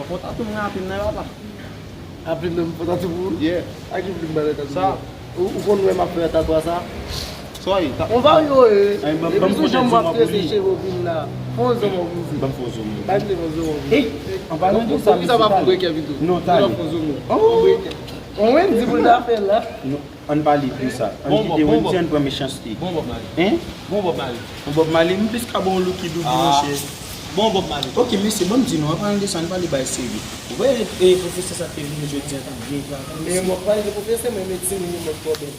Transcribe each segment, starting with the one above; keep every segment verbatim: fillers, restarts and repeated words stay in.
Fon tatou m rape m nan papa. Rape m nan fon tatou pou ou? Yeah. A ki plim ba tatouaj sa? Ou, ou konn wè m ap fè tatouaj sa? Sa w ye? On va yo e. Epi sou jan m ap trese cheve w pou m la. Fon zon mwen pou m di. Ban m fon zon mwen. Ban m fon zon mwen pou m di. An palan de sa, poukisa pa fon breke pito? Non, tande. Fon zon mwen. Oh! Breke. On Wendy pou l ta fè l la. Non. Ann pale pou sa. Ann kite Wendy, ann pran mechanste. Bon Bob Marley. Hein? Bon Bob Marley. Bon Bob Marley, m plis ka ba w Lucky Dube, monchè. Bon Bob Marley. Ok, mesye, ban m di nou, an palan de sa, ann pale bagay serye. Ou wè, e, pwofesè sa k te vini jodi a, t ap byen travay. E mwen pale de pwofesè, men medsin li, mwen pwoblèm.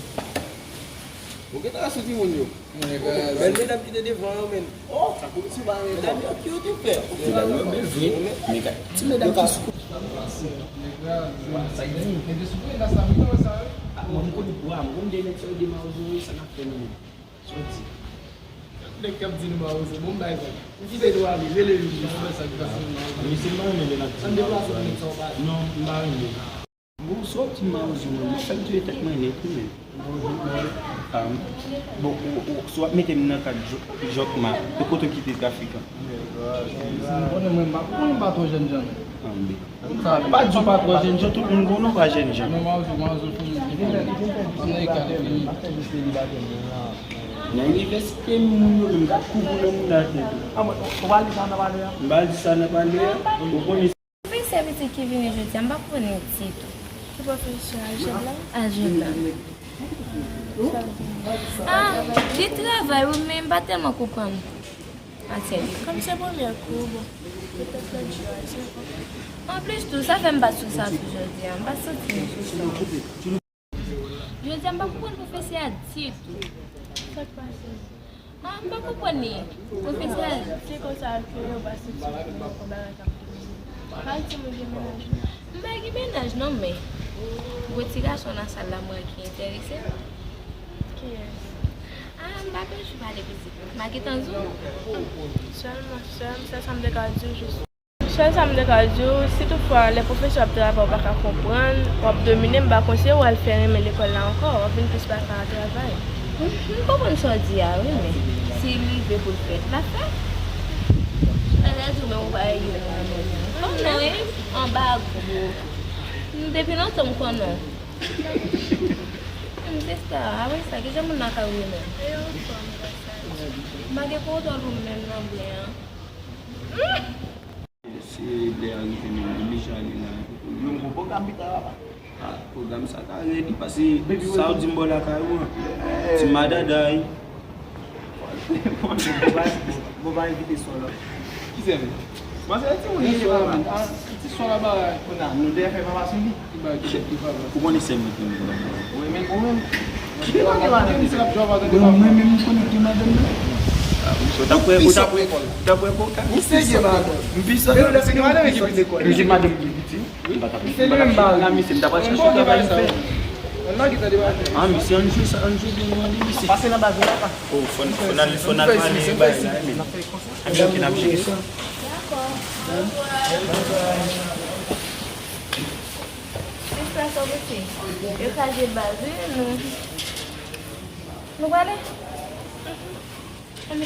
Ou gentan rache timoun yo. Bèl medam ki te devan yo, men. Oh, sa pou ti ba medam yo ki yo te fè. Medam yo bèl vre. Men gad ti medam ki sou. Mwen, m konn bwa, m konn de nèg sa yo de mawozo, sa n ap fè nou menm. Soti. Nèg k ap di nou mawozo, bon, m bay zam. M kite nou ale, rele yo. Misye m pa renmen lè n ap di mawozo. Ann deplase pou nèg sa yo pale. Non, m pa renmen. Bon, sou w ap di m mawozo, mwen, mwen fè m touye tèt mwen nèt wi, men. Ah, bon, ou, ou, si w ap mete m nan kad jòk, jòk ma, e kote w kite trafikan? M konnen mwen, m pa, mwen m pa twò jènjan, non. Ah, men. M pa di w pa twò jènjan, tout moun konnen w pa jènjan. Non, mawozo, mawozo, fò m di. Nan inivèsite, moun yo menm k ap kouvri nan moun atè tou. Ah, mwen, ou pa li sa nan pale a? M pa di sa nan pale a. Ou konnen. Pwofesè pitit ki vini jodi a, m pa konnen ditou. Ki pwofesè? Aljeb la? Aljeb la. Ah, li travay wi, men m pa tèlman konprann matyè li. Kòm se premye kou, bon, petèt lòt jou a, se bon. Anplis tou, sa fè m pa sou sa tou jodi a, m pa santi m sou sa. Jodi a, m pa konprann pwofesè a ditou. Sa k pase? Ah, m pa konprann li. Pwofesè a. Se konsa ke yo pa santi yo konn bagay k ap domine. Pa di mwen gen mennaj non. M pa gen mennaj non, men gwo ti gason nan sal la, m wè ki enterese m. Kiyès? Ah, m pa bezwen pale pitit. M pa gentan di w. Sèlman, sèl, sèl sa m te ka di w jis. Sèl sa m te ka di w, si toutfwa lè pwofesè ap travay ou pa ka konprann, w ap domine, m pa konn si w al fè renmen lekòl la ankò, w ap vin plis pa ka travay. M konprann sa w di a wi, men si l rive pou l fèt, l ap fèt. Lè l di w menm ou pa gen yon renmen. Kòm non e anba gwo. Depi lontan m konnen w. M se sa, apre sa, kijan moun nan ka renmen w? M pa gen pwotòl pou m menm nan byen an. Se lè a rive menm, oblije ale la. Yon gwo pwogram pita papa. Ah, pwogram sa ka rèd wi, pase sa w di m bò lakay ou an. Ti madada wi. Bon, pa envite sò la. Ki sè m? Bon, se ti moun li ye la, man. Ah, ti sò la ba kounye a, nou dèyè fè papa sou li. Ou konnen sè mwen ki mwen. Ou renmen l ou menm? Mwen menm m konnen ki madanm nan. Ou t ap wè, ou t ap wè, ou t ap wè koka. Ou serye madanm? M pi sòt. Se madanm ki piti. M se madanm ki piti. M pa t ap la misye, m ta pral chache yon travay m fè. Ah, misye, ann jwe sa, ann jwe byen, ann jwe misye. Pase nan baz la, pa. Oh, fò n, fò n al, fò n al pale bagay la, men. Ann jwe ki n ap jere sa. Dakò. Sista, sa w pote? Yo chaje baz wi, nou. Nou prale? Ale.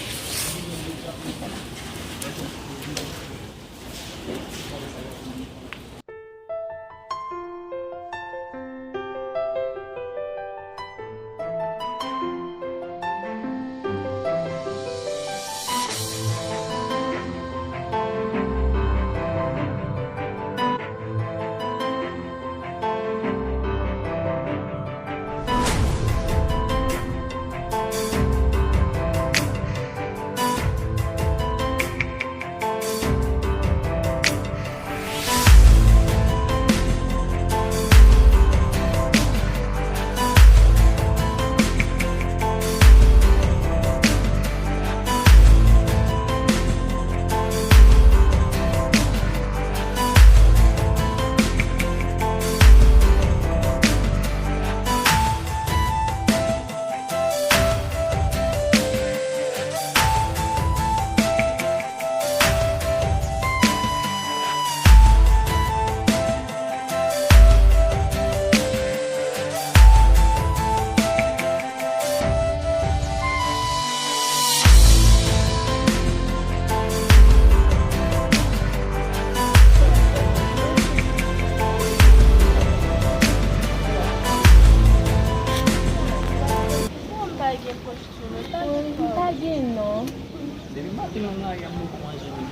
Lari a m poko manje menm.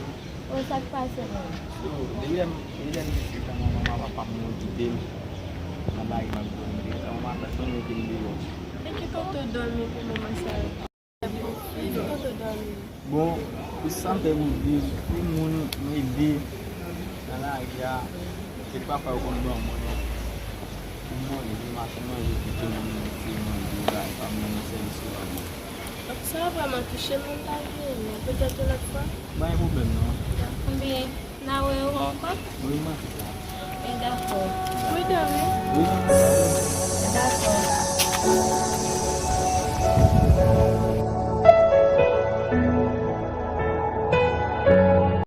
Bon, sa k pase menm? So, depi lè m, depi lè m pitit, manman m ak papa m yo kite m nan lari m ap dòmi. Depi sa, manman m ap mete m deyò. E ki kote w dòmi pou moman sa yo? E ki kote w dòmi? Bon, pou sa m fè pou viv, pou moun m ede nan lari a, se papa yo konn ban mwen. Pou manje, m achte manje, kite moun se manje, bay pa m nan sèvis yo a mwen. Donk, sa a vrèman touche m, m pa bliye non. Petèt yon lòt fwa. Pa gen pwoblèm non. Ebyen, n a wè yo ankò? Wi, m manti sa. E dakò. Prudent, wi. Wi. Dakò.